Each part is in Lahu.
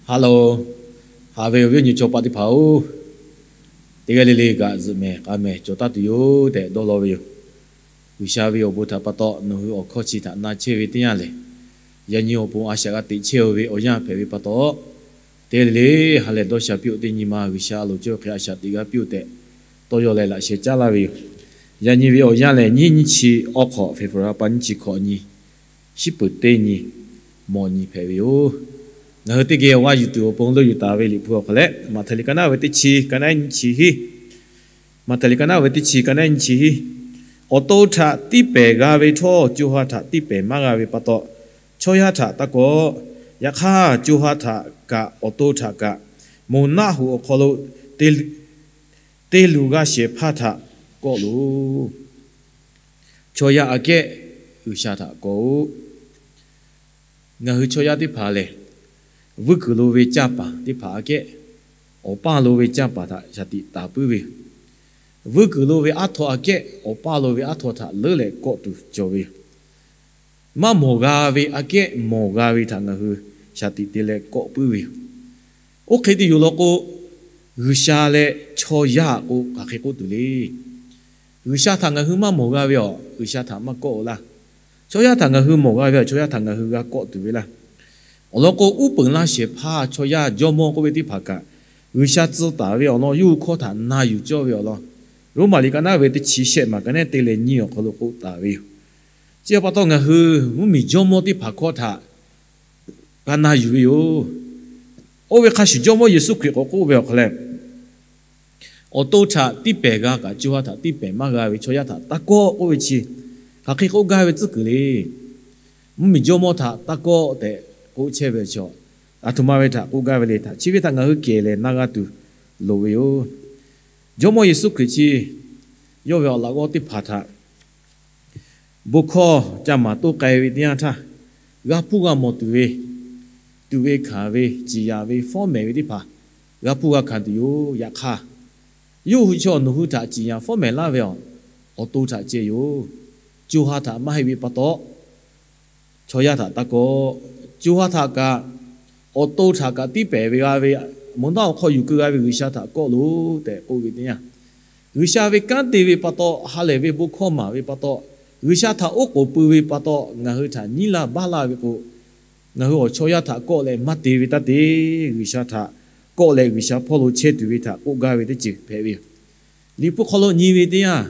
Hello, haꞈ ve awˬ viˉ awˬ nyi chaw paˆ teˇ hpaˍ-oˬ, teˇ g'aˇ le le kaꞈ zuhꞈ mehˍ k'a mehˍ cawˬ taˉ tuˬ yoˬ tehꞈ dawˇ law ve yoˬ. G'uiˬsha ve awˬ bon htaꞈ pa taw nawˬ hui awˬ hkawˇ chi htaꞈ na chehˇ ve teˇ yanˇ lehˬ, yaꞈ nyi awˬ pon a shaꞈ g'a teꞈ chehˇ-oˬ ve awˬ yanˇ hpehꞈ ve pa taw, teˇ g'aˇ le le ha lehˬ dawˇ sha piˇ-oˆ. Teˇ nyi ma G'uiˬsha a loˍ cawˇ ve hk'e a shaꞈ teꞈ g'a piˇ-oˆ tehꞈ tawˇ yaw leh laꞈ sheh caˉ laˇ ve yoˬ. Yaꞈ nyi ve awˬ yanˇ lehˬ, nyiˇ nyiˇ chi awˬ hk'awꞈ, February pa nyiˇ chi hkawꞈ nyi, shiˉ peuˍ teˇ nyi, mawˬ nyi hpehꞈ ve yoˬ. Ngaˬ hui teˇ geh awˬ g'aˇ yuˬ tuˬ awˬ pon leuˆ yuˬ taˍ ve Liꞈ hpu awˬ hk'aw lehˬ, Maꞈhtehˍ liꞈ ka naˉ ve teˇ chi ka naˉ nyiˇ chi hiˉ, Maꞈhtehˍ liꞈ ka naˉ ve teˇ chi ka naˉ nyiˇ chi hiˉ, awˬ to htaꞈ tiˇ pehˍ g'a ve htawˇ, co ha htaꞈ tiˇ pehˍ maˇ g'a ve pa taw, chaw yaˇ htaꞈ taˇ kawˆ. Yaꞈ hk'aˇ, co ha htaꞈ kaꞈ awˬ to htaꞈ kaꞈ moˍ naˆ hoꞈ awˬ hk'aw lo te luˬ g'a shehˍ hpaˇ htaꞈ kawˆ loˬ. Chaw yaˇ aꞈ kehˉ G'uiˬsha htaꞈ kawˆ-oˆ. Ngaˬ hui chaw yaˇ teˇ hpaˍ lehˬ, vuiˇ kuiˬ lo ve canˇ paˍ teˇ hpaˍ aꞈ kehˉ awˬ paˇ lo ve canˇ paˍ htaꞈ shaˍ tiꞈ taˍ puiˉ ve yoˬ. Vuiˇ kuiˬ lo ve aˉ htaw aꞈ kehˉ awˬ paˇ lo ve aˉ htaw htaꞈ leuˉ leh kawˆ tuˬ cawˬ ve yoˬ. Maˇ mawˬ g'a ve aꞈ kehˉ mawˬ g'a ve htaꞈ ngaˬ hui shaˍ tiꞈ te leh kawˆ puiˉ ve yoˬ. Oˇ hk'e te yoˬ law k'o, G'uiˬsha leh chaw yaˇ k'o hk'aˬ hk'e k'oˆ tuˬ le. G'uiˬsha htaꞈ ngaˬ hui maˇ mawˬ g'a ve awˬ, G'uiˬsha htaꞈ maˇ kawˆ-oˆ laˇ. Chaw yaˇ htaꞈ ngaˬ hui mawˬ g'a ve awˬ, chaw yaˇ htaꞈ ngaˬ hui g'a kawˆ tuˬ ve laˇ. Awˬ lawn k'o, uˉ peunˍ laˇ shehˍ hpaˇ chaw yaˇ jawˇmawˇ k'oˆ ve teˇ hpaˍ kaꞈ, G'uiˬsha tcuh taˍ ve awˬ lawn yawˇ hui hkawˇ htaꞈ na yuˬ cawˇ ve awˬ lawn, Roˉmaꞈ liꞈ ka naˉ ve teˇ chi shehˆ maˬ ka naˉ te leh nyi awˬ hk'aw lo k'oˆ taˍ ve yoˬ. Chi htaꞈ pa taw ngaˬ hui mvuhˇmiˬ jawˇmawˇ teˇ hpaˍ hkawˇ htaꞈ g'a na yuˬ ve yoˬ. Oˇ ve hk'a shuˍ, Jawˇmawˇ Yeˍsuˆ Hkriꞈ k'awꞈ k'oˆ ve awˬ hk'aw lehˬ, awˬ to htaꞈ tiˇ pehˍ g'a kaꞈ co ha htaꞈ tiˇ pehˍ maˇ g'a ve chaw yaˇ htaꞈ taˇ kawˆ k'oˆ ve chi, hk'aˬ hk'e k'oˆ gaˇ ve tcuhˉ kuiˬ le. Mvuhˇmiˬ jawˇmawˇ htaꞈ taˇ kawˆ tehꞈ k'oˆ chehˇ ve chaw, aˬ htoꞈ ma ve htaꞈ k'oˆ gaˇ ve le htaꞈ chi ve htaꞈ ngaˬ hui kehˬ lehˬ na g'a tuˬ loˍ ve yoˬ. Jawˇmawˇ Yeˍsuˆ Hkriꞈ chi yawˇ ve awˬ laꞈ g'awˇ teˇ hpaˍ htaꞈ bon hkawˇ ca maˍ toˇ k'ai ve teˇ yanˇ htaˇ, g'a hpuˇ g'a mawˬ tuˬ ve, tuꞈ ve hkanˍ ve, ciˍ yanˍ ve, fawˉ mehˍ ve teˇ hpaˍ g'a hpuˇ g'a hkanˍ tuˬ yoˬ. Yaꞈ hk'aˇ, yawˇ hui chaw nawˬ hui htaꞈ ciˍ yanˍ fawˉ mehˍ laˇ ve awˬ, awˬ to htaꞈ ceh yoˬ. Co ha htaꞈ maˇ heˆ ve pa taw, chaw yaˇ htaꞈ taˇ kawˆ. Co ha htaꞈ kaꞈ, awˬ to htaꞈ kaꞈ tiˇ pehˍ ve g'a ve, moˍ naˆ awˬ hk'aw yuˬ keu g'a ve G'uiˬsha htaꞈ kawˆ loˬ tehꞈ k'oˆ ve teˇ yanˇ, G'uiˬsha ve kanˉ te ve pa taw, ha lehˬ ve bon hkawˇ maˍ ve pa taw, G'uiˬsha htaꞈ oˉ k'oˍ pui ve pa taw, ngaˬ hui htaꞈ nyiˉ laˇ baˆ laˇ ve k'o, ngaˬ hui awˬ chaw yaˇ htaꞈ kawˆ leh maˇ te ve taˇ te. G'uiˬsha htaꞈ kawˆ leh G'uiˬsha hpawˇ lo chehˇ tuˬ ve htaꞈ k'oˆ gaˇ ve teˇ ceuˬ hpehꞈ ve yoˬ. Liꞈ hpu hk'aw lo nyi ve teˇ yanˇ,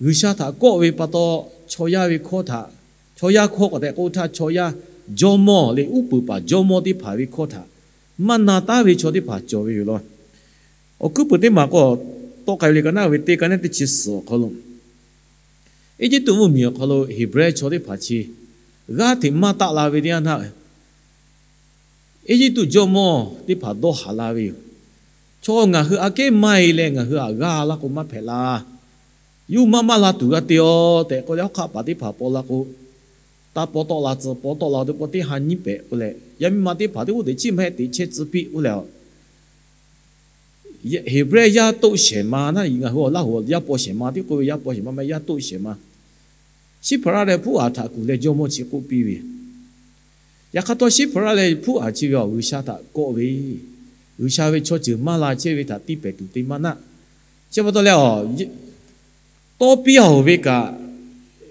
G'uiˬsha htaꞈ kawˆ ve pa taw, chaw yaˇ ve hkawˇ htaꞈ, chaw yaˇ hkawˇ k'awꞈ tehꞈ k'oˆ htaˇ, chaw yaˇ jawˇmawˇ leh uˉ peunˍ paˍ jawˇmawˇ teˇ hpaˍ ve hkawˇ htaꞈ maˇ na taˉ ve chaw teˇ hpaˍ cawˬ ve yoˬ law. Awˬ hkuiˉ puiˍ teˇ maˬ k'o, tawˆ k'ai ve liꞈ ka naˉ ve teˇ ka naˉ teˇ chi suhˍ awˬ hk'aw lo, Eˇjiˇtuꞈ mvuhˇmiˬ awˬ hk'aw lo Heˍbrehˇ chaw teˇ hpaˍ chi g'aˇ hteꞈ maˇ taˆ la ve teˇ yanˇ htaˇ, Eˇjiˇtuꞈ jawˇmawˇ teˇ hpaˍ dawˇ haˍ la ve yoˬ. Chaw ngaˬ hui aꞈ kehˉ maˇ heˆ leh ngaˬ hui aꞈ g'aˇ laˇ k'o maˇ hpehꞈ la. Yawˇ hui maˇ maˇ la tuˬ g'a te-o tehꞈ k'oˆ leh, hawˉ hk'aˆ paˍ teˇ hpaˍ paw la k'o, taˇ paw tawˆ la tcuh, paw tawˆ la teˇ pawˆ teˇ ha nyiˉ pehꞈ k'oˆ leh, yaˇ miˇ ma teˇ hpaˍ teˇ g'oˇ teꞈ chiˉ maˇ heˆ teꞈ chehˇ tcuh piˇ k'oˆ leh, Heˍbrehˇ yaˇ toˆ shehˍ ma naˉ, ngaˬ hui awˬ Laˇ huˍ yaˇ paw shehˍ ma tiˉ k'oˆ ve, yaˇ paw shehˍ ma maˇ heˆ, yaˇ toˆ shehˍ ma, Shiˉhpaˍraˆ leh Hpuˉaˍ htaꞈ kuˬ leh jawˇmawˇ chi k'oˆ piˇ ve. Yaꞈ hk'aˇ htawˇ, Shiˉhpaˍraˆ leh Hpuˉaˍ chi ve awˬ G'uiˬsha htaꞈ kawˆ ve, G'uiˬsha ve chaw ceuˬ maˇ la chehˇ ve htaꞈ tiˇ pehˍ tuˬ te maˇ naˆ. Chi pa taw leh, tawˇ piˇ-oˬ ve kaꞈ,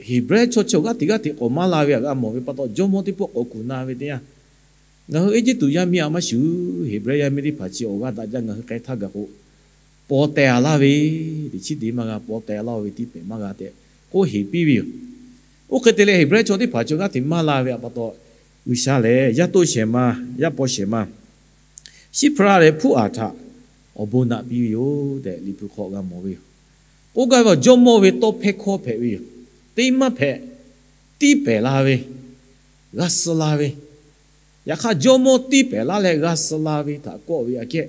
Heˍbrehˇ chaw chi awˬ g'aˇ hteꞈ g'aˇ hteꞈ k'awꞈ maˇ la ve htaꞈ g'a mawˬ ve pa taw, jawˇmawˇ teˇ pawˆ k'awꞈ kuˬ na ve teˇ yanˇ, ngaˬ hui Eˇjiˇtuꞈ yaˇ miˇ aꞈ maˇ shuˍ, Heˍbrehˇ yaˇ miˇ teˇ hpaˍ chi awˬ g'aˇ daꞈ jaˇ, ngaˬ hui k'ai htaˇ gaˬ k'o, paw teh-a laˇ ve, teꞈ chiˉ te maˇ g'a, paw teh laˇ-o ve tiˇ pehˍ maˇ g'a tehꞈ k'oˆ heˍ piˇ ve yoˬ. Oˇ hk'e te leh, Heˍbrehˇ chaw teˇ hpaˍ chi awˬ g'aˇ hteꞈ maˇ la ve pa taw, G'uiˬsha lehˬ yaˇ toˆ shehˍ ma, yaˇ paw shehˍ ma, Shiˉhpaˍraˆ leh Hpuˉaˍ htaꞈ awˬ bon naꞈ piˇ ve yoˬ tehꞈ Liꞈ hpu hk'aw g'a mawˬ ve yoˬ. K'oˆ gaˇ ve awˬ, jawˇmawˇ ve tawˇ hpehˇ hkawˇ hpehꞈ ve yoˬ. Teˇ maˇ hpehꞈ, tiˇ pehˍ la ve, g'a suh la ve, yaꞈ hk'aˇ jawˇmawˇ tiˇ pehˍ laˇ leh g'a suh la ve htaꞈ kawˆ ve aꞈ kehˉ,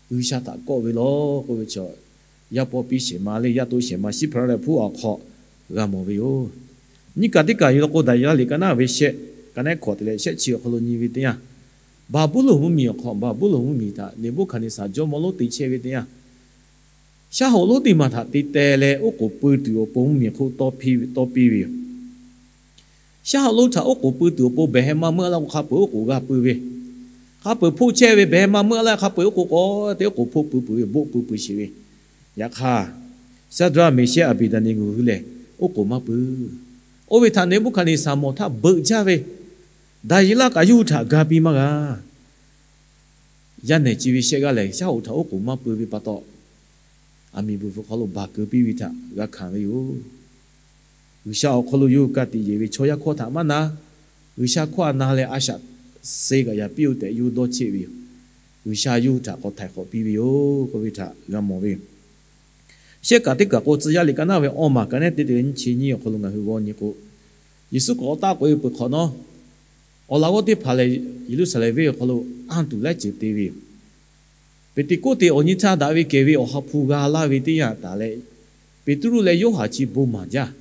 G'uiˬsha htaꞈ kawˆ ve law k'oˆ ve chaw, yaˇ paw piˇ shehˍ ma leh yaˇ toˆ shehˍ ma Shiˉhpaˍraˆ leh Hpuˉaˍ hk'aw g'a mawˬ ve yoˬ. Nyiˇ kaˬ teˇ kaˬ nyi law k'o, Daˍniˍyaˇ liꞈ ka naˉ ve shehˆ, ka naˉ hkawꞈ te leh shehˆ chi awˬ hk'aw lo nyi ve teˇ yanˇ, Baˍbuˍlonˍ mvuhˇmiˬ awˬ hk'aw, Baˍbuˍlonˍ mvuhˇmiˬ htaꞈ Neˍbuˆhkaˍneˍsaˍ jawˇmawˇ lonˉ te chehˇ ve teˇ yanˇ, shaˉ hoꞈ lonˉ teˇ maˬ htaꞈ te teh leh oˉ k'oˍ pui tuˬ awˬ pon mvuhˇmiˬ hk'oˆ tawˇ piˇ ve yoˬ. Shaˉ hoꞈ lonˉ htaꞈ oˉ k'oˍ pui tuˬ awˬ pon behˬ heh ma meuˆ laˇ k'o, hk'a peuˬ oˉ k'oˍ g'a pui ve. Hk'a peu-eˬ hpoˆ chehˇ ve behˬ maˇ meuˆ laˇ, hk'a peu-eˬ oˉ k'oˍ k'awꞈ te oˉ k'oˍ hpoˆ pui peuˬ ve, boˆ pui pui sheˍ ve. Yaꞈ hk'aˇ, Saˍdraˆ, Meˍshehˇ, Aˍbeˍdaˍneˍgoˍ hui lehˬ oˉ k'oˍ maˇ pui. Oˇ ve htaꞈ Neˍbuˆhkaˍneˍsaˍ mawˬ htaˇ beuꞈ jaˇ ve, Daˍyeˍlaˆ kaꞈ yawˇ hui htaꞈ ga piˇ maˇ g'a. Yaˇ nehˬ chi ve shehˆ g'aˇ lehˬ, shaˉ hoꞈ htaꞈ oˉ k'oˍ maˇ pui ve pa taw, aˬ miˍ bvuhˬ hpu hk'aw lo baˬ keu piˇ ve htaꞈ g'a hkanˍ ve yoˬ. G'uiˬsha awˬ hk'aw lo yawˇ hui ka tiꞈ yeˬ ve chaw yaˇ hkawˇ htaꞈ maˇ na. G'uiˬsha hkawˇ a na leh a shaꞈ suh kaꞈ yaꞈ piˇ oˬ tehꞈ yawˇ hui dawˇ cheˆ ve yoˬ. G'uiˬsha yawˇ hui htaꞈ k'awꞈ htaiˍ hk'awꞈ piˇ ve yoˬ k'oˆ ve htaꞈ g'a mawˬ ve yoˬ. Shehˆ kaꞈ teˇ kaꞈ k'o, tcuh yaˇ liꞈ ka naˉ ve awˇ maˬ ka nehˉ teˇ te leh nyiˇ chi nyiˇ awˬ hk'aw lo ngaˬ hui g'aw nyi k'o, Yeˍsuˆ k'awꞈ taˆ k'oꞈ e peuˬ hk'awꞈ nawˉ, awˬ laꞈ g'awˇ teˇ hpaˍ lehˬ, Yeˍruˆsaˍlehnˍ venˇ awˬ hk'aw lo anˇ tuˬ laiˉ ceuˬ te ve yoˬ. Peˍteˍkoˆteˍ awˬ nyi htaˇ daꞈ ve kehˬ ve Awˬ ha hpu g'a laˇ ve teˇ yanˇ taˍ leh, Peˍtruˆ leh Yoˇhanˬ chi bon maˍ jaˇ.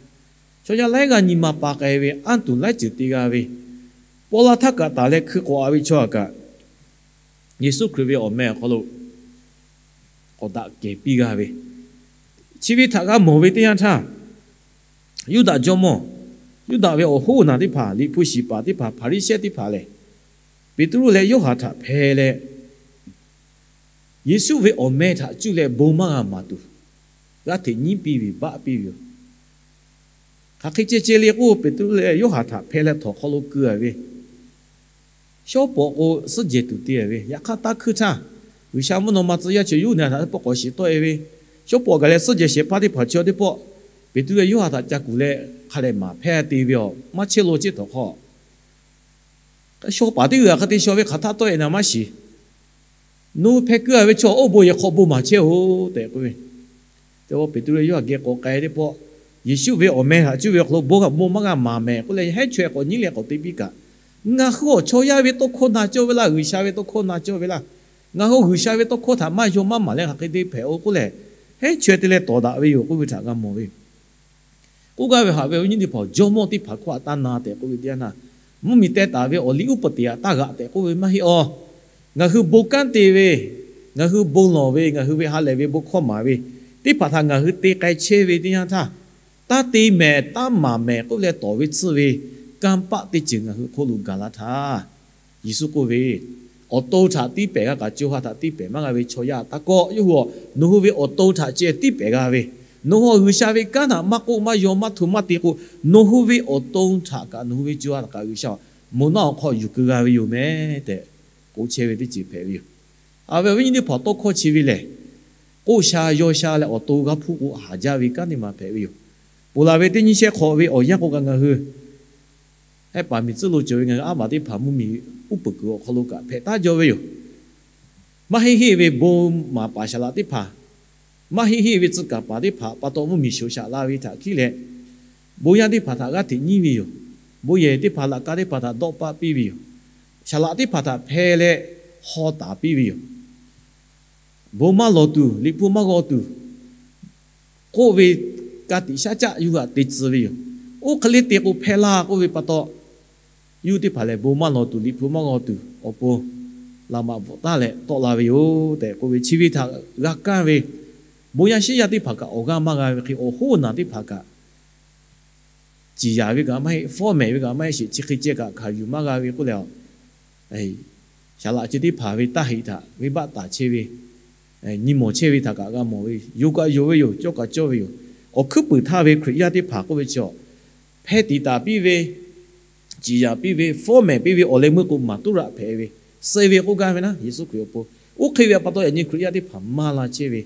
Chaw yaˇ laiˉ g'aˇ nyi ma pa k'ai ve, anˇ tuˬ laiˉ ceuˬ te g'a ve, paw la htaˇ kaꞈ taˍ leh hkui k'awꞈ a ve chaw kaꞈ, Yeˍsuˆ Hkriꞈ ve awˬ meh awˬ hk'aw lo k'awꞈ daꞈ kehˬ piˇ g'a ve, chi ve htaꞈ g'a mawˬ ve teˇ yanˇ htaˇ, Yuˇdaꞈ jawˇmawˇ, Yuˇdaꞈ ve awˬ hoˉ naˬ teˇ hpaˍ, liꞈ hpu shiˍ paˍ teˇ hpaˍ, Hpaˍriˍsehˇ teˇ hpaˍ lehˬ, Peˍtruˆ leh Yoˇhanˬ htaꞈ hpeh leh, Yeˍsuˆ ve awˬ meh htaꞈ cuˇ leh bon maˇ g'a maˍ tuˬ, g'aˇ hteꞈ nyiˉ piˇ ve baˆ piˇ ve yoˬ. Hk'aˬ hk'e ceh ceh le k'o, Peˍtruˆ leh Yoˇhanˬ htaꞈ hpeh leh htawnˍ hk'aw lo keu a ve, shawˉ pawˍ k'o suhˉ jehˬ tuˬ te ve, yaꞈ hk'aˇ taˇ hkuiˇ htaˇ, G'uiˬsha mvuhˇ naw ma tcuh yaˇ chi Yoˇnaˍ htaꞈ teˇ pawˆ k'awꞈ shiˍ tawˆ e ve, shawˉ pawˍ gaˬ leh suhˉ jehˬ shehˍ hpaˇ teˇ hpaˍ chi teˇ pawˆ Peˍtruˆ leh Yoˇhanˬ htaꞈ ca kuˬ leh hk'a lehˬ maˍ hpehˇ te ve yoˬ. Maˇ chehˇ lo chehˇ htawnˍ hk'aw, shaw paˍ teˇ g'aˇ hk'a te shaw ve hk'aˬ htaˇ tawˆ e naˍ maˇ shiˍ. Nawˬ hui hpeh keu a ve chaw oˇ bon yehˬ hk'aw bon maˍ chehˇ oˬ tehꞈ k'oˆ ve, te Peˍtruˆ leh Yoˇhanˬ geh k'awꞈ k'ai teˇ pawˆ, Yeˍsuˆ ve awˬ meh htaꞈ cuˇ ve awˬ hk'aw lo bon maˇ g'a maˍ mehˍ k'oˆ leh, hehˉ chaweh k'awꞈ nyiˉ leh k'awꞈ te piˇ kaꞈ, ngaˬ hui awˬ chaw yaˇ ve tawˇ hkawˇ na cawˇ ve laˇ, G'uiˬsha ve tawˇ hkawˇ na cawˇ ve laˇ, ngaˬ hui G'uiˬsha ve tawˇ hkawˇ htaꞈ maˇ yaw maˇ maˍ leh hk'aˬ hk'e te hpehꞈ oˬ k'oˆ leh, hehˉ chaweh te leh tawˍ daꞈ ve yoˬ k'oˆ ve htaꞈ g'a mawˬ ve yoˬ. K'oˆ gaˇ ve haꞈ ve awˬ viˉ awˬ nyi teˇ hpaˍ, jawˇmawˇ teˇ hpaˍ hkawˇ htaꞈ taˇ na tehꞈ k'oˆ ve teˇ yanˇ htaˇ, mvuhˇmiˬ teh taˍ ve awˬ liˇ uˉ peunˍ teˍ htaꞈ taˇ g'aꞈ tehꞈ k'oˆ ve maˇ heˆ awˬ. Ngaˬ hui bon kanˉ te ve, ngaˬ hui bon lawˬ ve, ngaˬ hui ve ha lehˬ ve bon hkawˇ maˍ ve teˇ hpaˍ htaꞈ ngaˬ hui te k'ai chehˇ ve teˇ yanˇ htaˇ, taˇ te mehˍ taˇ maˍ mehˍ k'oˆ leh tawˍ ve tsuhˇ ve kanˇ paˆ teˇ ceuˬ ngaˬ hui hk'oˆ lo gaˬ la htaˇ, Yeˍsuˆ k'oˆ ve, awˬ to htaꞈ tiˇ pehˍ g'a kaꞈ co ha htaꞈ tiˇ pehˍ maˇ g'a ve chaw yaˇ taˇ kawˆ. Yawˇ hui a, nawˬ hui ve awˬ to htaꞈ ceh tiˇ pehˍ g'a ve, nawˬ hui G'uiˬsha ve kanˉ htaꞈ maˇ k'oˆ maˇ yaw maˇ hto maˇ te k'o, nawˬ hui ve awˬ to htaꞈ kaꞈ nawˬ hui ve co ha htaꞈ kaꞈ G'uiˬsha moˬ naˆ awˬ hk'aw yuˬ keu g'a ve yoˬ meh tehꞈ k'oˆ chehˇ ve teˇ ceuˬ hpehꞈ ve yoˬ. Haꞈ ve awˬ viˉ awˬ nyi teˇ hpaˍ, tawˇ hkawˇ chi ve lehˬ, k'oˆ sha yaw sha leh awˬ to g'a hpuˇ k'o haˍ jaˇ ve kanˉ teˇ ma hpehꞈ ve yoˬ. Ponˬ laˬ ve teˇ nyi shehˆ hk'awꞈ ve awˬ yanˇ k'o kaꞈ ngaˬ hui hehˆ paˍ miˬ tcuhˉ lo cawˬ ve ngaˬ hui aˉ maˬ teˇ hpaˍ mvuhˇmiˬ uˉ peunˍ kuiˬ awˬ hk'aw lo kaꞈ hpehꞈ taˉ jaw ve yoˬ. Maˇ heˆ heˆ ve bon maˍ paˍ saˍ laꞈ teˇ hpaˍ, maˇ heˆ heˆ ve tcuh kaˍ paˍ teˇ hpaˍ pa taw mvuhˇmiˬ shoˍ shaꞈ la ve htaꞈ hkiˉ leh, bon yaˇ teˇ hpaˍ htaꞈ g'aˇ hteꞈ nyiˉ ve yoˬ. Bon yehˬ teˇ hpaˍ laꞈ ka teˇ hpaˍ htaꞈ dawˆ paˆ piˇ ve yoˬ. Saˍ laꞈ teˇ hpaˍ htaꞈ hpeh leh haw taˍ piˇ ve yoˬ. Bon maˇ lawˬ tuˬ, liꞈ hpu maˇ g'aw tuˬ k'oˆ ve, ka tiꞈ shaˉ caˆ yawˇ hui htaꞈ te tcuh ve yoˬ. Oˇ hk'e le te k'o hpehˇ laˇ k'oˆ ve pa taw, yawˇ hui teˇ hpaˍ lehˬ bon maˇ lawˬ tuˬ, liꞈ hpu maˇ g'aw tuˬ awˬ pon laꞈ maꞈ bvuhꞈ taˉ leh tawˆ la ve yoˬ tehꞈ k'oˆ ve, chi ve htaꞈ g'a kaˇ ve bon yaˇ shehˉ yaˇ teˇ hpaˍ kaꞈ awˬ g'aˇ maˇ g'a ve hk'e, awˬ hoˉ naˬ teˇ hpaˍ kaꞈ ciˍ yanˍ ve kaꞈ maˇ heˆ, fawˉ mehˍ ve kaꞈ maˇ heˆ sheˍ, chi hk'e ceh kaꞈ hkanˍ yuˬ maˇ g'a ve k'oˆ leh, saˍ laꞈ chi teˇ hpaˍ ve taˇ heꞈ htaꞈ venˇbaˆ taˍ chehˇ ve, nyi mawˬ chehˇ ve htaꞈ kaꞈ g'a mawˬ ve, yonˍ kaꞈ yonˍ ve yoˬ, cawˇ kaꞈ cawˇ ve yoˬ. Awˬ hkuiˉ puiˍ htaˇ ve Hkriꞈ yaˇ teˇ hpaˍ k'oˆ ve chi, hpeh tiꞈ taˍ piˇ ve, ciˍ yanˍ piˇ ve, fawˉ mehˍ piˇ ve awˬ leh meuˇ k'o maˍ tuˉ raꞈ hpehꞈ ve, suh ve k'oˆ gaˇ ve naˉ Yeˍsuˆ Hkriꞈ awˬ pon. Oˇ hk'e ve pa taw yaꞈ nyi Hkriꞈ yaˇ teˇ hpaˍ maˇ la chehˇ ve,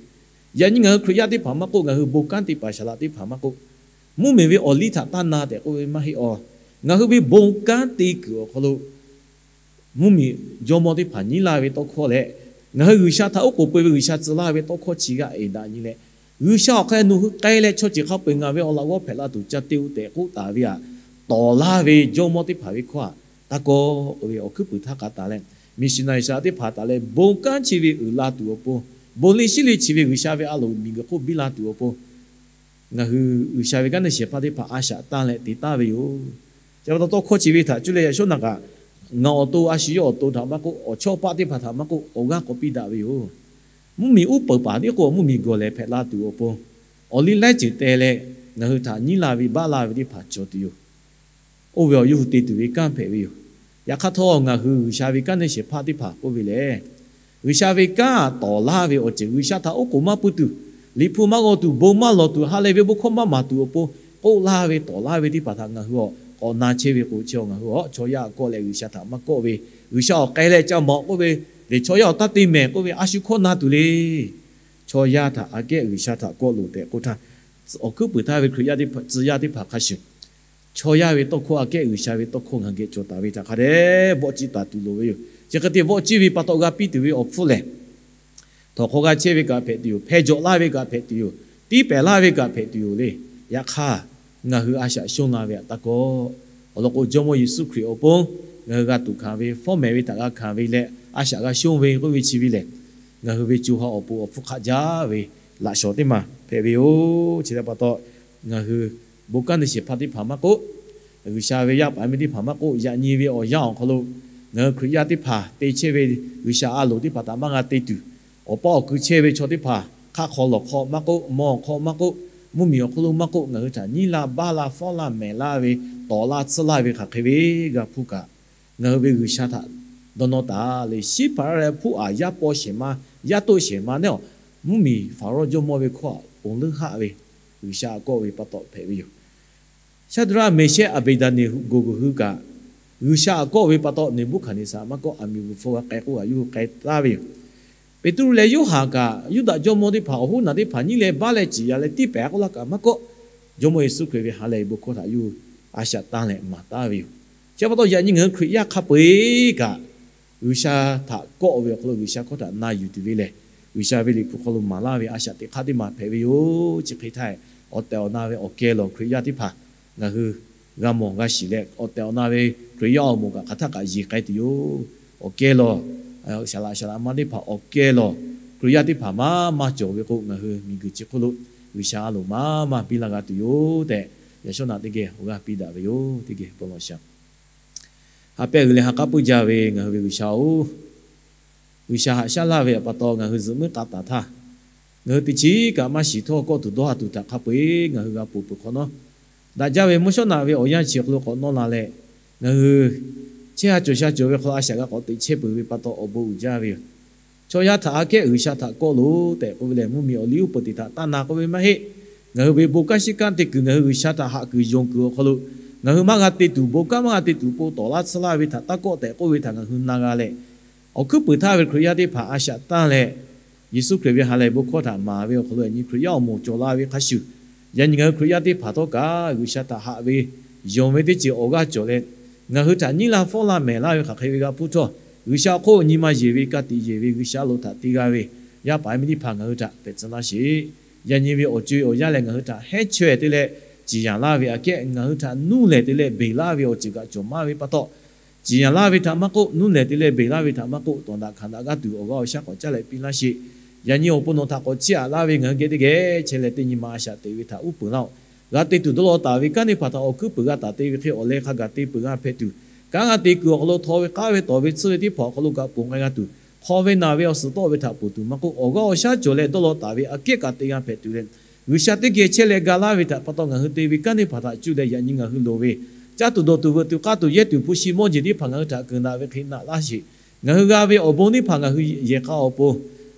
yaꞈ nyi ngaˬ hui Hkriꞈ yaˇ teˇ hpaˍ maˇ k'oˆ, ngaˬ hui bon kanˉ te paˍ saˍ laꞈ teˇ hpaˍ maˇ k'oˆ, mvuhˇmiˬ ve awˬ liˇ htaꞈ taˇ na tehꞈ k'oˆ ve maˇ heˆ awˬ. Ngaˬ hui ve bon kanˉ te kuiˬ awˬ hk'aw lo mvuhˇmiˬ jawˇmawˇ teˇ hpaˍ nyiˉ laˇ ve tawˇ hkawˇ leh, ngaˬ hui G'uiˬsha htaꞈ oˉ k'oˍ pui ve G'uiˬsha tcuh laˇ ve tawˇ hkawˇ chi g'aˇ eˍ daꞈ nyi leh, G'uiˬsha awˬ hk'aw nawˬ hui k'ai leh chaw ceuˬ hk'a peu-eˬ ngaˬ ve awˬ laꞈ g'awˇ hpehꞈ la tuˬ ca te-o tehꞈ k'oˆ taˍ ve htaꞈ tawˍ laˇ ve jawˇmawˇ teˇ hpaˍ ve hkawˇ htaꞈ taˇ kawˆ ve awˬ hkuiˉ puiˍ htaˇ k'a taˍ leh, miˬ shiˍ naˍ G'uiˬsha teˇ hpaˍ taˍ leh bon kanˉ chi ve uiˍ la tuˬ awˬ pon, bon liˇ shiˉ liˇ chi ve G'uiˬsha ve a loˍ miˬguiˬ hk'oˆ biˇ la tuˬ awˬ pon, ngaˬ hui G'uiˬsha ve g'aˇ neˇ shehˍ hpaˇ teˇ hpaˍ a shaꞈ tanˇ leh te taˍ ve yoˬ. Chi pa taw tawˇ hkawˇ chi ve htaꞈ cuˇ leh yaꞈ shawˉ naˍ kaꞈ, ngaˬ awˬ to a shu yawˇ awˬ to htaꞈ maˇ k'oˆ, awˬ chawˇ paˆ teˇ hpaˍ htaꞈ maˇ k'oˆ, awˬ g'aˇ k'awꞈ piˇ daꞈ ve yoˬ. Mvuhˇmiˬ uˉ peunˍ paˍ tiˉ k'o mvuhˇmiˬ gawˬ lehˬ hpehꞈ la tuˬ awˬ pon, awˬ liˇ laiˉ ceuˬ te leh ngaˬ hui htaꞈ nyiˉ la ve baˆ la ve teˇ hpaˍ cawˬ tuˬ yoˬ. Oˇ ve awˬ yawˇ hui te tuˬ ve kanˉ hpehꞈ ve yoˬ. Yaꞈ hk'aˇ htawˇ, ngaˬ hui G'uiˬsha ve kanˉ neˇ shehˍ hpaˇ teˇ hpaˍ k'oˆ ve lehˬ, G'uiˬsha ve kanˉ tawˍ laˇ ve awˬ ceuˬ, G'uiˬsha htaꞈ oˉ k'oˍ maˇ pui tuˬ, Liꞈ hpu maˇ g'aw tuˬ, bon maˇ lawˬ tuˬ, ha lehˬ ve bon hkawˇ maˇ maˍ tuˬ awˬ pon k'oˆ laˇ ve tawˍ laˇ ve teˇ hpaˍ htaꞈ ngaˬ hui awˬ k'awꞈ na chehˇ ve k'o, chi ngaˬ hui awˬ chaw yaˇ aꞈ kawˆ leh G'uiˬsha htaꞈ maˇ kawˆ ve, G'uiˬsha awˬ k'ai leh ca mawˬ k'oˆ ve, lehˬ chaw yaˇ awˬ taˇ te mehˍ k'oˆ ve, a shu hkawˇ na tuˬ le. Chaw yaˇ htaꞈ aꞈ kehˉ G'uiˬsha htaꞈ kawˆ loˍ tehꞈ k'oˆ htaˇ, awˬ hkuiˉ puiˍ htaˇ ve Hkriꞈ yaˇ teˇ hpaˍ, tcuh yaˇ teˇ hpaˍ hk'a shuˍ, chaw yaˇ ve tawˇ hkawˇ aꞈ kehˉ G'uiˬsha ve tawˇ hkawˇ ngaˬ hui geh cawˬ taˍ ve htaꞈ hk'a dehꞈ vawˆ ciˇ taˍ tuˬ loˍ ve yoˬ. Chi hk'e te vawˆ ciˇ ve pa taw g'a piˇ tuˬ ve awˬ hpfuhˇ lehˬ, htawnˍ hk'aw g'a chehˇ ve kaꞈ hpehꞈ tuˬ yoˬ. Hpeh jawꞈ laˇ ve kaꞈ hpehꞈ tuˬ yoˬ. Tiˉ pehˍ laˇ ve kaꞈ hpehꞈ tuˬ yoˬ le. Yaꞈ hk'aˇ, ngaˬ hui a shaꞈ shonˇ la ve htaꞈ taˇ kawˆ. Awˬ lawn k'o, Jawˇmawˇ Yeˍsuˆ Hkriꞈ awˬ pon ngaˬ hui g'a tuꞈ hkanˍ ve, fawˉ mehˍ ve htaꞈ g'a hkanˍ ve leh, a shaꞈ g'a shonˇ ve k'oˆ ve chi ve lehˬ, ngaˬ hui ve co ha awˬ pon awˬ hpfuhˇ hk'aˆ jaˇ ve laꞈ shawnˍ teˇ maˬ hpehꞈ ve yoˬ. Chi htaꞈ pa taw, ngaˬ hui bon kanˉ neˇ shehˍ hpaˇ teˇ hpaˍ maˇ k'oˆ, G'uiˬsha ve yaˇ paˍ miˇ teˇ hpaˍ maˇ k'oˆ, yaꞈ nyi ve awˬ yanˇ awˬ hk'aw lo ngaˬ hui Hkriꞈ yaˇ teˇ hpaˍ te chehˇ ve G'uiˬsha a loˍ teˇ hpaˍ htaꞈ maˇ g'a te tuˬ, awˬ paˇ awˬ kui chehˇ ve chaw teˇ hpaˍ hk'aˆ hk'aw lawˬ hk'aw maˇ k'oˆ, mawˇ awˬ hk'aw maˇ k'oˆ, mvuhˇmiˬ awˬ hk'aw lo maˇ k'oˆ, ngaˬ hui htaꞈ nyiˉ laˇ, baˇ laˇ, fawˉ laˇ, mehˍ laˇ ve, tawˍ laˇ, tsuhˇ laˇ ve hk'aˬ hk'e ve g'a hpuˇ kaꞈ, ngaˬ hui ve G'uiˬsha htaꞈ dawˇ nawˇ taˍ le. Shiˉ hpaˍ raˇ leh hpuˇ aꞈ yaˇ paw shehˍ ma, yaˇ toˆ shehˍ ma neˉ awˬ, mvuhˇmiˬ Hpaˍrawˇ jawˇmawˇ ve hkawˇ aꞈ ponˬ leuˉ haˆ ve, G'uiˬsha aꞈ kawˆ ve pa taw hpehꞈ ve yoˬ. Shaˍdraˆ, Meˍshehˆ, Aˍbeˍdaˍneˍgoˍ hui kaꞈ, G'uiˬsha aꞈ kawˆ ve pa taw Neˍbuˆhkaˍneˍsaˍ maˇ kawˆ, aˬ miˍ g'uiˬ hpu g'a k'ai k'oˆ kaꞈ yawˇ hui k'ai taˍ ve yoˬ. Peˍtruˆ leh Yoˇhanˬ kaꞈ, Yuˇdaꞈ jawˇmawˇ teˇ hpaˍ awˬ hoˉ naˬ teˇ hpaˍ nyiˉ leh baˆ leh ciˍ yaꞈ leh tiˉ pehˍ k'oˆ laˇ kaꞈ maˇ kawˆ, Jawˇmawˇ Yeˍsuˆ Hkriꞈ ve ha lehˬ ve bon hkawˇ htaꞈ yawˇ hui a shaꞈ tanˇ leh maˍ taˍ ve yoˬ. Chi pa taw yaꞈ nyi ngaˬ hui Hkriꞈ yaˇ hk'a peu-eˬ kaꞈ, G'uiˬsha htaꞈ kawˆ ve awˬ hk'aw lo G'uiˬsha hkawˇ htaꞈ na yuˬ tuˬ ve lehˬ, G'uiˬsha ve Liꞈ hpu hk'aw lo maˍ laˇ ve a shaꞈ teꞈ hk'aˇ teˇ maˬ hpehꞈ ve yoˬ. Chi hk'e htaˇ, awˬ tehˬ awˬ na ve awˬ keh lawˬ Hkriꞈ yaˇ teˇ hpaˍ ngaˬ hui g'a mawˬ g'a shiˍ leh, awˬ tehˬ awˬ na ve Hkriꞈ yaˇ awˬ moˍ kaꞈ hk'aˬ htaˇ kaꞈ yeˬ k'ai tuˬ yoˬ. Awˬ keh lawˬ, saˍ laꞈ saˍ laꞈ ma teˇ hpaˍ awˬ keh lawˬ, Hkriꞈ yaˇ teˇ hpaˍ maˇ maˇ cawˬ ve k'o, ngaˬ hui miˬguiˬ chi hk'oˆ lo G'uiˬsha a loˍ maˇ maˇ piˇ laˇ g'a tuˬ yoˬ tehꞈ, yaꞈ shawˉ naꞈ teˇ geh awˬ g'aˇ piˇ daꞈ ve yoˬ. Teˇ geh bon lawˬ shaˍ. Ha pehˇ g'uiˬ leh ha k'aˉ puiˉ jaˇ ve ngaˬ hui ve G'uiˬsha-oˬ, G'uiˬsha haꞈ shaˉ laˇ ve pa taw ngaˬ hui zuhꞈ muiˉ k'a taˍ htaˇ, ngaˬ hui teˇ chiˉ kaꞈ maˇ shiˍ htawˇ kawˆ tuˬ dawˇ ha tuˬ htaꞈ hk'a peu-eˬ ngaˬ hui g'a ponˬ peuˬ hk'awꞈ nawˉ, daꞈ jaˇ ve mvuhˇ shawˉ naꞈ ve awˬ yanˇ chi hk'aw lo k'awꞈ nawˇ la leh, ngaˬ hui chehˇ ha cawˬ sha cawˬ ve hk'aw lo a shaꞈ g'a k'awꞈ teꞈ chehˇ peuˬ ve pa taw awˬ bon uiˍ jaˇ ve yoˬ. Chaw yaˇ htaꞈ aꞈ kehˉ G'uiˬsha htaꞈ kawˆ loˬ tehꞈ k'oˆ ve lehˬ, mvuhˇmiˬ awˬ liˇ uˉ peunˍ teˇ htaꞈ taˇ na k'oˆ ve maˇ heˆ. Ngaˬ hui ve bon kanˉ shiˉ kanˉ te kuiˬ ngaˬ hui G'uiˬsha htaꞈ haꞈ kuiˬ yonˍ kuiˬ awˬ hk'aw lo, ngaˬ hui maˇ g'a te tuˬ bon kanˉ maˇ g'a te tuˬ po tawˍ laˇ tsuhˇ laˇ ve htaꞈ taˇ kawˆ tehꞈ k'oˆ ve htaꞈ ngaˬ hui na g'a leh, awˬ hkuiˉ puiˍ htaˇ ve Hkriꞈ yaˇ teˇ hpaˍ a shaꞈ tanˇ leh, Yeˍsuˆ Hkriꞈ ve ha lehˬ bon hkawˇ htaꞈ maˍ ve awˬ hk'aw lo yaꞈ nyi Hkriꞈ yaˇ awˬ moˍ cawˬ la ve hk'a shuˍ, yaꞈ nyi ngaˬ hui Hkriꞈ yaˇ teˇ hpaˍ htawˇ kaꞈ G'uiˬsha htaꞈ haꞈ ve yonˍ ve teˇ ceuˬ awˬ g'aˇ cawˬ leh, ngaˬ hui htaꞈ nyiˉ laˇ fawˉ laˇ mehˍ laˇ ve hk'aˬ hk'e ve g'a hpuˇ htawˇ, G'uiˬsha awˬ hk'oˆ nyi ma yeˬ ve ka tiꞈ yeˬ ve G'uiˬsha lo htaꞈ te g'a ve yaˇ paˍ miˇ teˇ hpaˍ ngaˬ hui htaꞈ hpehꞈ tcuh laˇ sheˍ. Yaꞈ nyi ve awˬ co-e awˬ yanˇ lehˬ ngaˬ hui htaꞈ heˉ chaweh te leh ciˍ yanˍ laˇ ve aꞈ kehˉ ngaˬ hui htaꞈ nuˇ lehˬ te leh beˬ laˇ ve awˬ ceuˬ kaꞈ cawˬ maˇ ve pa taw, ciˍ yanˍ laˇ ve htaꞈ maˇ k'oˆ, nuˇ lehˬ te leh beˬ laˇ ve htaꞈ maˇ k'oˆ, tawˍ daꞈ hkanˍ daꞈ g'aˇ tuˬ awˬ g'aˇ awˬ shaˉ k'awꞈ caˇ leh piˇ laˇ sheˍ. Yaꞈ nyi awˬ pon nawˬ htaꞈ k'awꞈ chiˇ aꞈ laˇ ve ngaˬ hui geh teˇ geh chehˇ leh teˇ nyi ma a shaꞈ teꞈ ve htaꞈ uˉ peunˍ laˇ-oˆ. G'a te tuˬ dawˇ law taˍ ve kanˉ teˇ hpaˍ htaꞈ awˬ hkuiˉ puiˍ g'a taˍ te ve hk'e awˬ leh hk'a gaˬ te peuˬ g'a hpehꞈ tuˬ, kanˉ g'a te kuiˬ awˬ hk'aw lo htaw ve k'aˉ ve tawˍ ve tsuhˇ ve teˇ hpaˍ awˬ hk'aw lo kaꞈ ponˬ k'ai g'a tuˬ, hk'aw ve naˬ ve awˬ suhˍ tawˆ ve htaꞈ ponˬ tuˬ maˇ k'oˆ, awˬ g'aˇ awˬ shaˉ cawˬ leh dawˇ law taˍ ve aꞈ kehˉ kaꞈ te g'a hpehꞈ tuˬ leh, G'uiˬsha teˇ geh chehˇ leh ga laˇ ve htaꞈ pa taw ngaˬ hui te ve kanˉ teˇ hpaˍ htaꞈ cuˇ leh yaꞈ nyi ngaˬ hui loˍ ve, caˇ tuˬ dawˬ tuˬ veuꞈ tuˬ k'aˇ tuˬ yehˇ tuˬ hpu shi mawˇ jeˬ teˇ hpaˍ ngaˬ hui htaꞈ keunˍ daꞈ ve hk'e naꞈ laˇ sheˍ. Ngaˬ hui g'a ve awˬ bon teˇ hpaˍ ngaˬ hui yehˬ k'a awˬ pon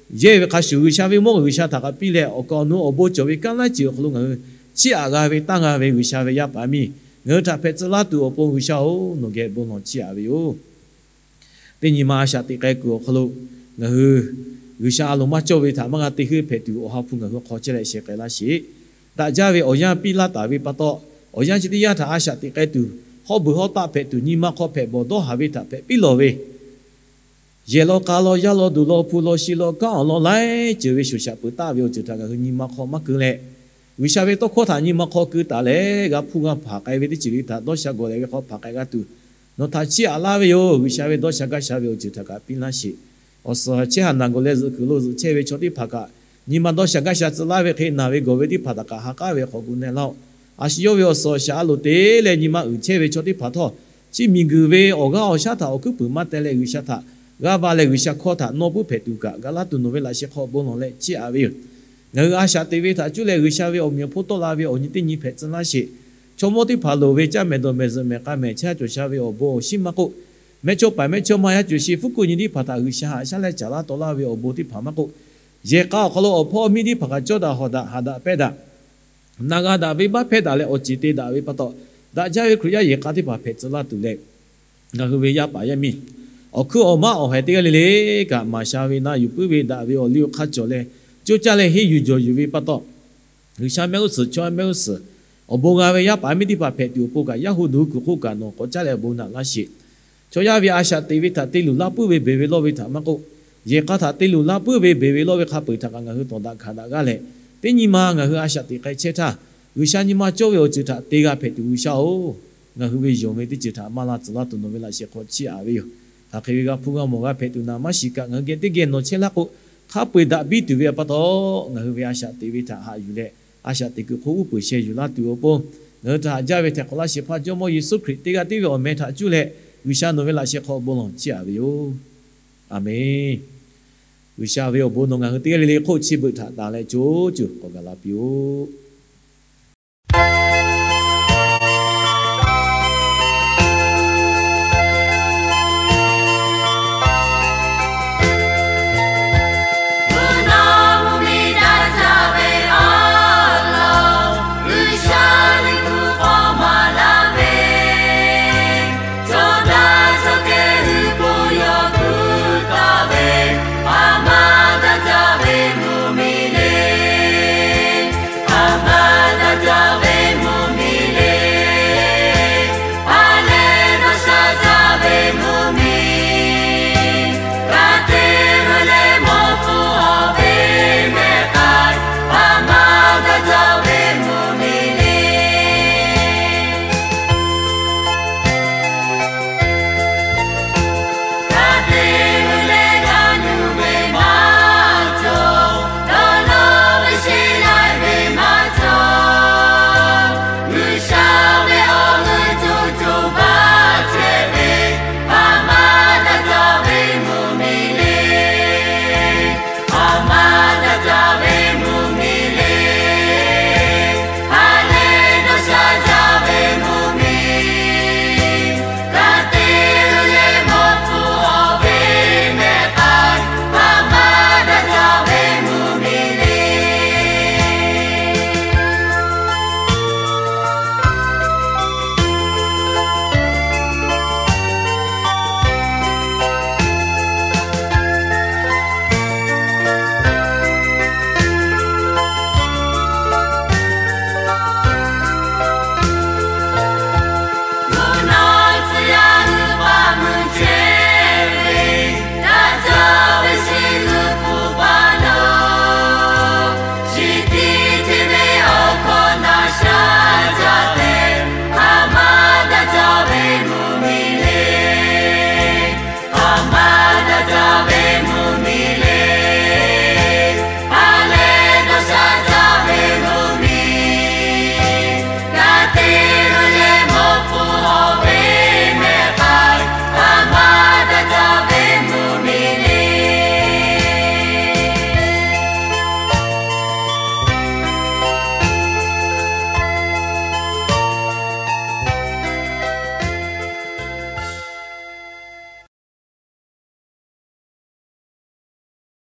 yehˇ ve hk'a shuˍ G'uiˬsha ve mawˇ G'uiˬsha htaꞈ k'a piˇ leh awˬ kaˍ awˬ nu awˬ bon cawˬ ve kanˉ laiˉ ceuˬ awˬ hk'aw lo ngaˬ hui chiˇ aꞈ g'a ve taˇ g'a ve G'uiˬsha ve yaˇ paˍ miˇ ngaˬ hui htaꞈ hpehꞈ tcuh laˇ tuˬ awˬ pon G'uiˬsha-oˬ, nawˬ geh bon lawˬ chiˇ aꞈ ve yoˬ. Teˇ nyi ma a shaꞈ teꞈ k'ai kuiˬ awˬ hk'aw lo ngaˬ hui G'uiˬsha a loˍ maˇ cawˇ ve htaꞈ maˇ g'a te heuˆ hpehꞈ tuˬ, awˬ ha hpu ngaˬ hui hk'aw chehˇ leh sheh k'ai laˇ sheˍ. Daꞈ jaˇ ve awˬ yanˇ piˇ laˇ taˍ ve pa taw, awˬ yanˇ chi teˇ yanˇ htaꞈ a shaꞈ teꞈ k'ai tuˬ, hawˉ beuˬ hawˉ taˆ hpehꞈ tuˬ, nyi ma hk'aw hpehꞈ bawˬ dawˇ haˍ ve htaꞈ hpehꞈ piˇ lawˬ ve, yehˬ law k'a law, yaˇ law duˬ law, hpu law shi law, kanˉ awˬ lawn laiˉ ceuˬ ve shoˍ shaꞈ peuˬ taˆ ve awˬ ceuˬ htaꞈ ngaˬ hui nyi ma hk'aw maˇ keu leh, G'uiˬsha ve tawˇ hkawˇ htaꞈ nyi ma hk'aw keu taˍ leh g'a hpuˇ g'a hpanˍ k'ai ve teˇ ceuˬ le htaꞈ dawˇ sha gawˬ leh ve hk'aw hpanˍ k'ai g'a tuˬ, nawˬ htaꞈ chiˇ aꞈ laˇ ve yoˬ. G'uiˬsha ve dawˇ sha gaˇ sha ve awˬ ceuˬ htaꞈ kaꞈ piˇ laˇ sheˍ. Awˬ suhˍ chehˇ haˍ naˬ gawˬ leh zuhꞈ kuiˬ lo zuhꞈ chehˇ ve chaw teˇ hpaˍ kaꞈ, nyi ma dawˇ sha gaˇ sha tcuh laˇ ve hk'e naˬ ve gawˬ ve teˇ hpaˍ htaꞈ kaꞈ ha k'aˉ ve hk'aw gu na laˇ-oˆ. A shu yawˇ ve awˬ suhˍ awˬ shaˍ a loˍ te leh nyi ma uiˍ chehˇ ve chaw teˇ hpaˍ htawˇ, chi miˬguiˬ ve awˬ g'aˇ awˬ shaˉ htaꞈ awˬ hkuiˉ puiˍ maˇ teh leh G'uiˬsha htaꞈ g'aˇ va leh G'uiˬsha hkawˇ htaꞈ nawˇ puiˉ hpehꞈ tuˬ kaꞈ ga laˇ tuˬ nawˬ ve laꞈ sheh hk'aw bon lawˬ leh chiˇ aꞈ ve yoˬ. Ngaˬ hui a shaꞈ teꞈ ve htaꞈ cuˇ leh G'uiˬsha ve awˬ meꞈ awˬ hponˇ tawˆ la ve awˬ nyi teˇ nyi hpehꞈ tcuh laˇ sheˍ. Chaw mawˇ teˇ hpaˍ loˍ ve caˇ mehˍ dawˬ mehˍ zuhꞈ mehˍ k'a mehˍ chehˇ cawˬ sha ve awˬ bon awˬ shinˉ maˇ k'oˆ, mehˇchawˇ paˍ mehˇchawˇma yaˇ cuˬ sheˍ fuˉ kuˆ nyi teˇ hpaˍ htaꞈ G'uiˬsha haꞈ shaˉ leh caˍ laˇ taw laˇ ve awˬ bon teˇ hpaˍ maˇ k'oˆ, yehˬ k'a awˬ hk'aw lo awˬ hpawˇ miˇ teˇ hpaˍ kaꞈ cawˇ daꞈ hawˍ daꞈ haꞈ daꞈ pehnˇ daꞈ, na g'a daꞈ ve maˇ hpehˇ daꞈ leh awˬ ceˬ te daꞈ ve pa taw, daꞈ jaˇ ve Hkriꞈ yaˇ yehˬ k'a teˇ hpaˍ hpehꞈ tcuh laˇ tuˬ leh, ngaˬ hui ve yaˇ paˍ yaˇ miˇ awˬ hkuiˉ awˬ maˉ awˬ haiˬ teˇ g'aˇ le le kaꞈ maˍ sha ve na yuˬ puiˉ ve daꞈ ve awˬ liˇ awˬ hk'aˇ cawˬ leh, coˇ caˇ leh henˇ yuˬ jawˬ yuˬ ve pa taw, G'uiˬsha mehˆ g'uˇ suhˍ chaw mehˆ g'uˇ suhˍ awˬ bon g'a ve yaˇ paˍ miˇ teˇ hpaˍ hpehꞈ tuˬ awˬ pon kaꞈ, yaˇ hu duˬ kuiˬ hk'oˆ kaꞈ nawˬ k'awꞈ caˉ leh awˬ bon naꞈ laˇ sheˍ. Chaw yaˇ ve a shaꞈ teꞈ ve htaꞈ te luˬ laˇ puiˉ ve beˬ ve lawˇ ve htaꞈ maˇ k'oˆ, yehˬ k'a htaꞈ te luˬ laˇ puiˉ ve beˬ ve lawˇ ve hk'a peu-eˬ htaꞈ kaꞈ ngaˬ hui tawˍ daꞈ hkanˍ daꞈ g'aˇ leh, teˇ nyi ma ngaˬ hui a shaꞈ teꞈ k'ai chehˇ htaˇ, G'uiˬsha nyi ma cawˇ ve awˬ ceuˬ htaꞈ te g'a hpehꞈ tuˬ G'uiˬsha-oˬ, ngaˬ hui ve yonˍ ve teˇ ceuˬ htaꞈ maˇ la tcuh laˇ tuˬ nawˬ ve laꞈ shehˍ hk'aw chiˇ aꞈ ve yoˬ. Hk'aˬ hk'e ve g'a hpuˇ g'a mawˬ g'a hpehꞈ tuˬ naˍ maˇ shiˍ kaꞈ, ngaˬ hui geh teˇ geh nawˬ chehˇ laˇ k'o, hk'a peu-eˬ daꞈ biˇ tuˬ ve pa taw, ngaˬ hui ve a shaꞈ teꞈ ve htaꞈ haꞈ yuˬ leh, a shaꞈ teꞈ kuiˬ hk'oˆ uˉ peunˍ sheh yuˬ laˇ tuˬ awˬ pon, ngaˬ hui htaꞈ haꞈ jaˇ ve htehꞈ hk'awꞈ laˇ shehˍ hpaˇ Jawˇmawˇ Yeˍsuˆ Hkriꞈ teˇ g'aˇ tiˉ ve awˬ meh htaꞈ cuˇ leh, G'uiˬsha nawˬ ve laꞈ shehˍ hk'aw bon lawˬ chiˇ aꞈ ve yoˬ. Aˬmenˍ. G'uiˬsha ve awˬ bon nawˬ ngaˬ hui teˇ g'aˇ le le hk'oˆ chi beuꞈ htaꞈ tanˍ leh co cuˬ k'awꞈ gaˬ la piˇ-oˆ.